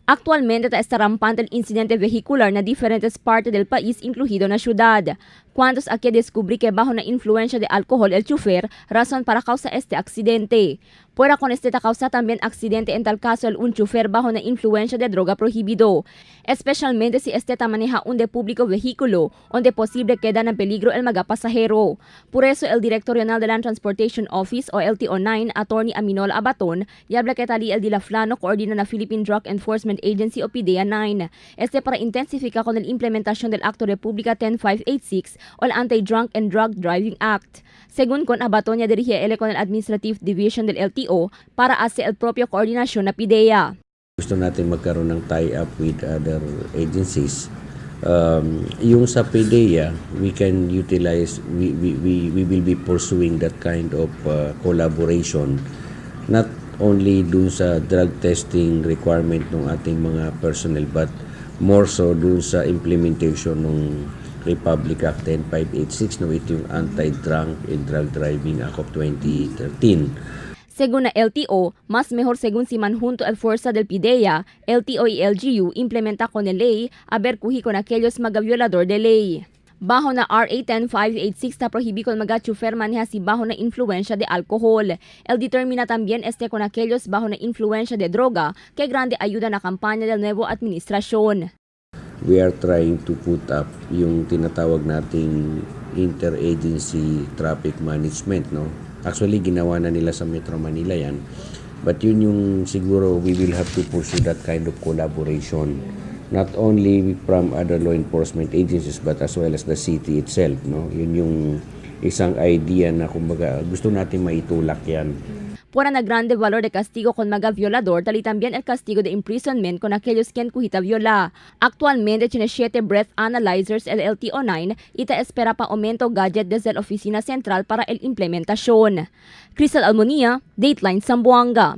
Actualmente está rampante el incidente vehicular na diferentes partes del país, incluido na ciudad. Cuantos aquí descubrí que bajo na influencia de alcohol el chofer, razón para causa este accidente. Fuera con este causa también accidente en tal caso el un chofer bajo na influencia de droga prohibido, especialmente si este maneja un de público vehículo, donde posible queda en peligro el mga pasajero. Por eso el director regional de Land Transportation Office o LTO 9, Attorney Aminol Abaton, y habla que tali el Dilaflano coordina na Philippine Drug Enforcement Agency o PDEA 9. Este para intensificar con la implementación del Acto República 10586 o el Anti-Drunk and Drug Driving Act. Según con Abaton, ya dirige él con el Administrative Division del LTO para hacer el propio coordinación na PDEA. Gusto natin magkaroon ng tie-up with other agencies. Yung sa PDEA, we can utilize, we will be pursuing that kind of collaboration, not only dun sa drug testing requirement ng ating mga personnel, but more so dun sa implementation ng Republic Act 10586, no, ito yung Anti-Drunk and Drug Driving Act of 2013. Según la LTO, más mejor según si manjunto el fuerza del PIDEA, LTO y LGU implementa con el ley a ver cuji con aquellos mga violador de ley. Bajo na RA 10586 está prohibí con mga chofer maneja si bajo na influencia de alcohol. El determina también este con aquellos bajo na influencia de droga que grande ayuda na campaña del nuevo administración. We are trying to put up yung tinatawag nating interagency traffic management, no? Actually, ginawa na nila sa Metro Manila yan. But yun yung siguro we will have to pursue that kind of collaboration, not only from other law enforcement agencies but as well as the city itself, no? Yun yung isang idea na kumbaga gusto natin maitulak yan. Fuera na grande valor de castigo con mga violador, tali también el castigo de imprisonment con aquellos quien cujita viola. Actualmente tiene 7 breath analyzers el LTO 9 y te espera pa aumento gadget desde la oficina central para el implementación. Crystal Almonia, Dateline Zamboanga.